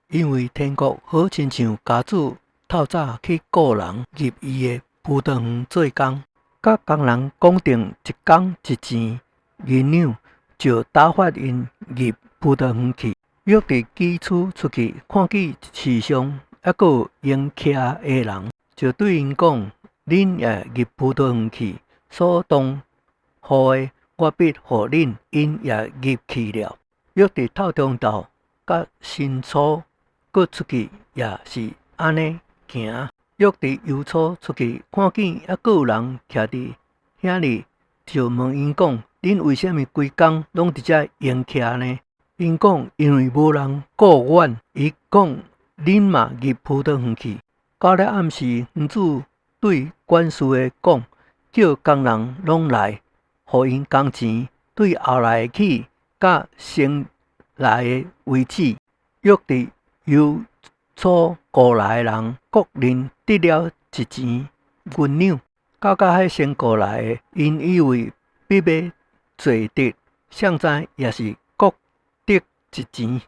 因為天國好親像家主透早去雇人入伊的葡萄園做工，佮工人講定一工一錢銀兩，就打發𪜶入葡萄園去。約佇幾處出去，看見市上猶閣有閒徛的人，就對𪜶講：恁也入葡萄園去，所當予的，我必予恁。𪜶也入去了。約佇透中晝佮申初，閣出去，也是按呢行。約佇酉初出去，看見猶閣有人徛佇遐裡，就問𪜶講：恁為啥物規工攏佇遮閒徛呢？𪜶講：因為無人雇阮。伊講：恁嘛入葡萄園去。到了暗時，園主對管事的講：叫工人攏來，予𪜶工錢，對後來的起，到先來的為止。約佇酉初雇來的人，各人得了一錢銀兩。到甲彼先雇來的，𪜶以為必欲濟得，誰知也是各得一錢。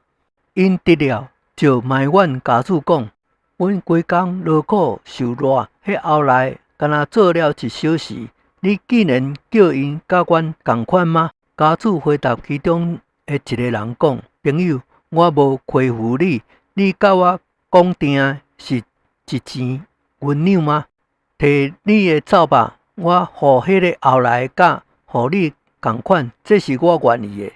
𪜶得了，就埋怨家主講：阮規工勞苦受熱，彼後來干焦做了一小時，你竟然叫𪜶佮阮仝款嗎？家主回答其中的一个人講：朋友，我無虧負你，你佮我講定的是一錢銀兩嗎？提你的走吧，我予彼个後來的佮予你仝款，這是我願意的。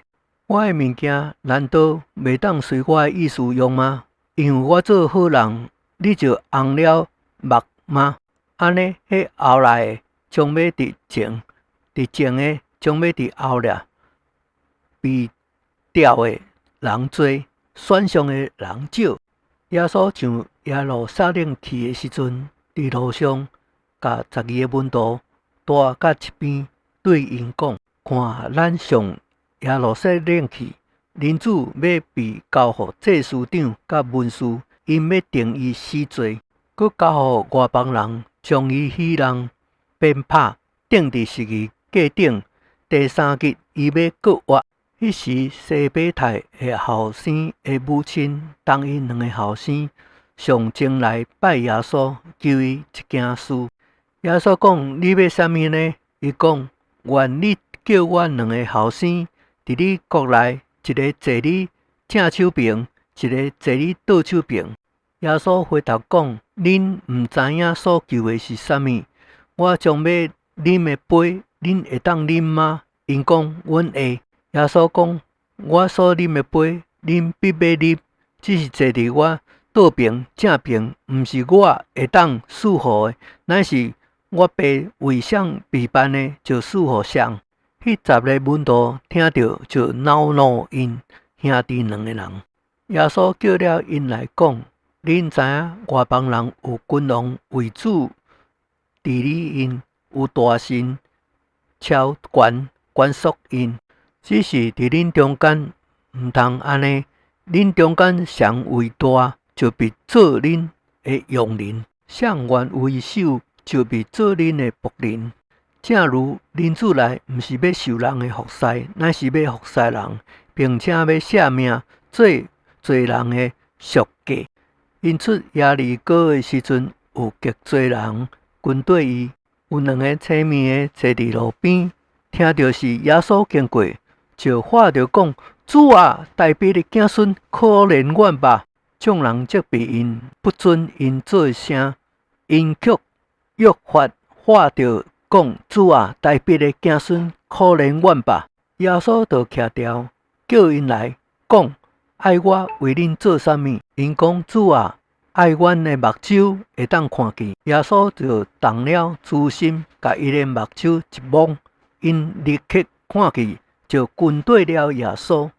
我的物件難道袂當隨我的意思用嗎？因為我做好人，你就紅了目嗎？按呢，彼後來的將欲佇前，佇前的將欲佇後掠，被調的人濟，選上的人少。耶穌上耶路撒冷去的時陣，佇路上，共十二个門徒帶佮一邊，對𪜶講：看，咱上耶路撒冷去，人子欲被交予祭司長佮文士，𪜶欲定伊死罪，閣交予外邦人，將伊戲弄、鞭拍，釘佇十字架頂。第三日，伊欲閣活。彼時，西庇太的後生的母親同𪜶兩个後生上前來拜耶穌，求伊一件事。耶穌講：你欲啥物呢？伊講：願你叫我兩个後生佇你國內，一个坐你正手爿，一个坐你倒手爿。耶穌回答講：恁毋知影所求的是啥物。我將欲啉的杯，恁會當啉嗎？𪜶講：阮會。耶穌講：我所啉的杯，恁必欲啉，只是坐佇我倒爿、正爿，毋是我會當賜予的，乃是我爸為誰備辦的，就賜予誰。彼十个門徒聽著，就惱怒𪜶兄弟兩个人。耶穌叫了𪜶來講：恁知影外邦人有君王為主治理𪜶，有大臣超權管束𪜶。只是佇恁中間毋通按呢，恁中間誰為大，就必做恁的用人；誰願為首，就必做恁的僕人。正如人子來，毋是欲受人的服侍，乃是欲服侍人，並且欲捨命做濟人的贖價。𪜶出耶利哥的時陣，有極濟人跟綴伊。有兩个青耳的坐佇路邊，聽著是耶穌經過，就喊著講：主啊，大衛的子孫，可憐阮吧！眾人責備𪜶，不准𪜶做聲，𪜶卻愈發喊著講：主啊，大衛的子孫，可憐阮吧！耶穌就徛牢，叫𪜶來講：愛我為恁做啥物？𪜶講：主啊，愛阮的目睭會當看見。耶穌就動了慈心，共伊的目睭一摸，𪜶立刻看見，就跟綴了耶穌。